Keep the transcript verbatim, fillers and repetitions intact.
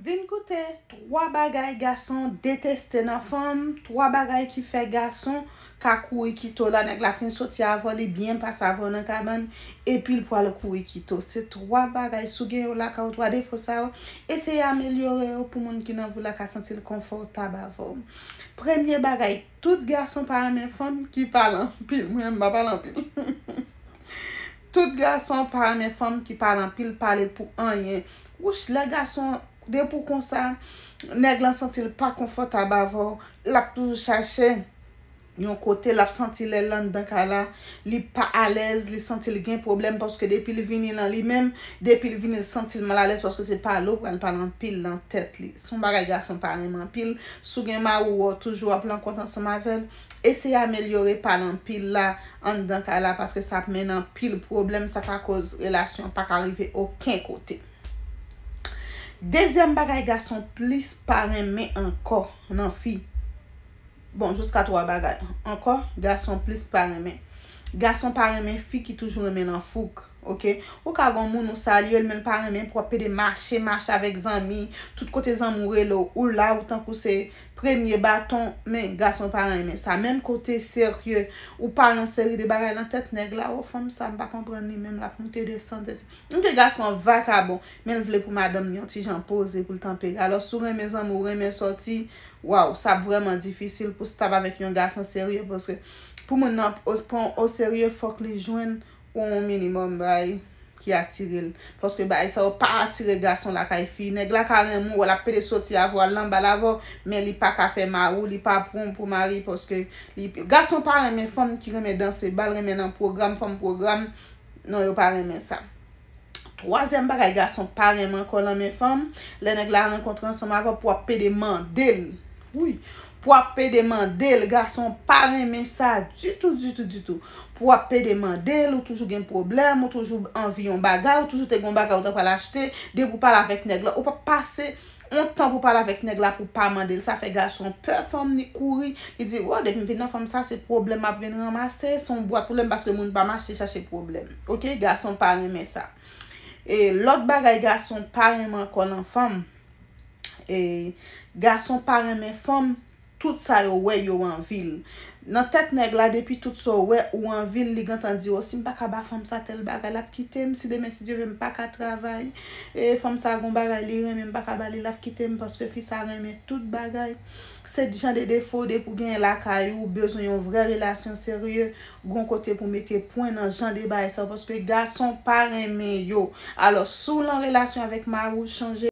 Vin koute twa bagay gason deteste nan fanm, twa bagay ki fè gason ka kouri kite w la, nèg la fin soti avè w, li byen pase avè w nan kabann, epi l pral kouri kite w. Se twa bagay, si w gen yo lakay ou, twa defo sa yo, eseye amelyore yo pou moun ki nan vi w la ka santi l konfòtab avè w. Premye bagay, tout gason pa renmen fanm ki pale anpil. Mwen menm, m pa pale anpil. Tout gason pa renmen fanm ki pale anpil, pale pou anyen. Wouch, lè gason, depi w konsa, nèg lan santi l pa konfòtab avè w, l ap toujou chache yon kote, l ap santi lè l anndan kay la, li pa alèz, li santi l gen pwoblèm, paske depi l vini lan li menm, depi l vini l santi l malalèz, paske se pale w pral pale anpil nan tèt li. Se yon bagay gason pa renmen anpil. Si w gen mari w, w toujou ap rankont ansanm avè l, eseye amelyore pale anpil la anndan kay la, paske sa ap mennen anpil pwoblèm, sa ka koz relasyon an pa ka rive okenn kote. Dezyèm bagay gason plis pa renmen ankò nan fi. Bon, jiska twa bagay. Ankò, gason plis pa renmen. Gason pa renmen fi ki toujou renmen nan fouk, oke? Ou ka gon moun ou salye l, men l pa renmen pou w ap pede mache, mache avèk zanmi, tout kote zanmi w rele w, ou la, ou tankou se premye baton, men gason pa renmen sa. Menm kote serye, ou pa nan seri de bagay nan tèt nèg la, o fanm sa, m pa konprann li menm, l ap moute desann, se M gen gason an vakabon, men l vle pou madanm li yon ti jan poze, pou l tanpere. Alò, si w renmen zanmi w, renmen sòti, waw, sa ap vrèman difisil pou w stab avèk yon gason serye, paske pou moun nan o- pran w oserye, fòk li jwenn ou yon minimòm bagay ki atire l. Paske bagay sa yo pa atire gason lakay fi. Nèg la ka renmen w, l ap pede sòti avè w, al nan bal avè w, men li pa ka fè mari w, li pa pran w pou mari, paske li, gason pa renmen fanm ki renmen danse bal, renmen nan pwogram, fanm pwogram. Non, yo pa renmen sa. Twazyèm bagay gason pa renmen ankò nan men fanm, lè nèg la rankontre ansanm avè w pou w ap pede mande l. Wi, pou w ap pede mande l, gason pa renmen sa ditou, ditou, ditou. Pou w ap pede mande l, ou toujou gen pwoblèm, ou toujou anvi yon bagay, ou toujou te gen yon bagay ou ta pral achte, depi w pale avèk nèg la, ou pa pase yon tan pou pale avèk nèg la pou pa mande l. Sa fè gason pè fanm, li kouri, li di, o, depi m vin nan fanm sa, se pwoblèm m ap vin ranmase, se yon bwat pwoblèm, paske moun pa mache chache pwoblèm. Oke, gason pa renmen sa. E lòt bagay gason pa renmen ankò nan fanm, e gason pa renmen fanm, tout sa yo wè yo anvi l. Nan tèt nèg la, depi tout sa w wè ou anvi l, li gentan di, o, si m pa ka ba fanm sa tèl bagay, l ap kite m. Si demen, si Dye vle, m pa ka travay, e fanm sa gon bagay li renmen, m pa ka ba li, l ap kite m, paske fi sa renmen tout bagay. Se jan de defo, depi w genyen lakay ou, ou bezwen yon vrè relasyon serye, gon kote pou mete pwen nan jan de bagay sa yo, paske gason pa renmen yo. Alò, si w lan relasyon avèk mari w, chanje